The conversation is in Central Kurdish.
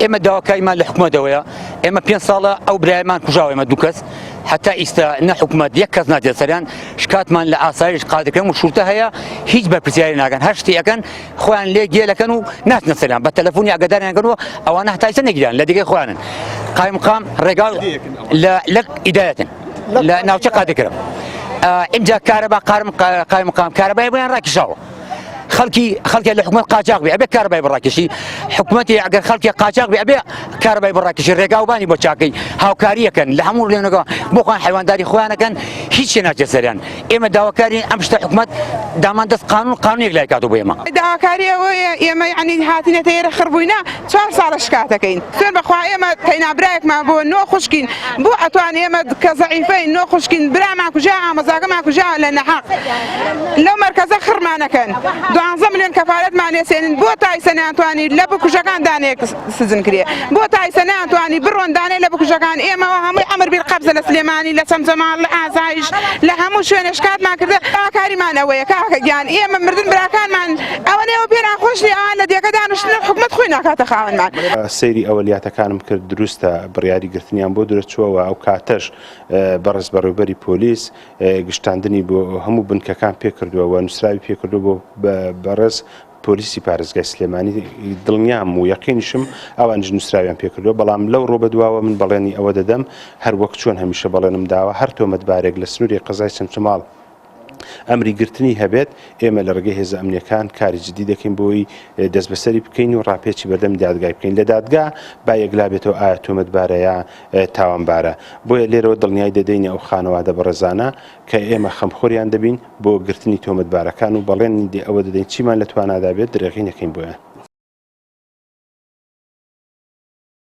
ئێمە داواکاریمان لە حکومەتەوەیە ئێمە پێ ساڵە ئەو برایمان کوژاوە ئێمە دوو کەس هەتا ئیستا نە حکومەت یەک کەس ناتێت سەریان شکاتمان لە ئاسایش قادرکەم و شورتە هەیە هیچ بەرپرسیاری ناکەن هەر شتی ئەکەن خۆیان لێ گێلەکەن و ناتنە سەریان بە تەلەفۆنی ئاگاداریان کەن و ئەوانە هەتا ئیستا نەگیران لە دیگەی خۆیانن قایمقام ڕێگا لە لە ئیدایەتن لە ناوچە قادرکرم ئینجا کارەبا قارم قایمقام کارەبای بۆیان ڕاکیشاوە خەڵکی خەڵکی لە حکومەت قاچاق بێ ئەبێ کارەبای بڕاکێشی حکومەتی ئەگەر خەڵکی قاچاق بێ ئەبێ کارەبای بڕاکێشی ڕێگاوبانی بۆ چاکەی هاوکاریەکەن لە هەموو لێنەکە بۆ خۆیان حیوانداری خۆیانەکەن هیچ ناچێت سەریان ئێمە داواکارین ئەم شتە حکومەت دامان دەست قانون قانونێک لای کاتەوە بۆ ئێمە. داواکاری ئەوەیە ئێمە یعنی هاتینەتە ئێرە خڕ بووینە چوار ساڵە شکاتەکەین سوێن بەخوا ئێمە تەینا برایەکمان بۆ نۆ خوشکین بۆ ئەتوان ئێمە کە زەعیفەین نۆ خوشکین برامان کوژا ئامۆزاکەمان کوژا لە نەحەق لەو مەرکەزە خڕمانەکەن دوانزە ملیۆن کەفالەتمان لێسێنن بۆ تایسە نەیانتوانی لە بکوژەکان دانەیەک سجن کرێ بۆ تایسە نەیانتوانی بڕۆن دانەی لە بکوژەکان ئێمەوە هەمووی ئەمر بیل قەبزە لە سلێمانی لە چەمچەماڵ لە ئاسایش لە هەموو شوێنێ شکاتمان کردە داواکاریمان ئەوەیە کاکە گیان ئێمە مردن براکانمان ئەوەنە ئێوە پێ ناخۆش نیە ئەوان لە دێکە دانیشتن و حکومەت خۆی ناکاتە خاوەنمان. سەیری ئەوەلیاتەکانم کرد دروستە بڕیاری گرتنیان بۆ درەچووە و ئەو کاتەش بەڕێز بەڕێوبەری پۆلیس گشتاندنی بۆ هەموو بنکەکان پێکردووە و نووسراوی پێکردووە بۆ بەڕێز پۆلیسی پارێزگای سلێمانی دڵنیام و یەقینیشم ئەوانیش نووسراویان پێکردووە بەڵام لەو ڕۆ بەدواوە من بەڵێنی ئەوە دەدەم هەر وەک چۆن هەمیشە بەڵێنم داوە هەر تۆمەتبارێک لە سنووری قەزای چەمچەماڵ ئەمری گرتنی هەبێت ئێمە لە ڕێگەی هێزە ئەمنیەکان کاری جدی دەکەین بۆی دەستبەسەری بکەین و ڕاپێچی بەردەم دادگای بکەین لە دادگا با یەکلا بێتەوە ئایا تۆمەتبارە یا تاوانبارە بۆیە لێرەوە دڵنیای دەدەینە ئەو خانەوادە بەڕێزانە کە ئێمە خەمخۆریان دەبین بۆ گرتنی تۆمەتبارەکان و بەڵێنی ئەوە دەدەین چیمان لە توانادا بێت درێغی نەکەین بۆیان.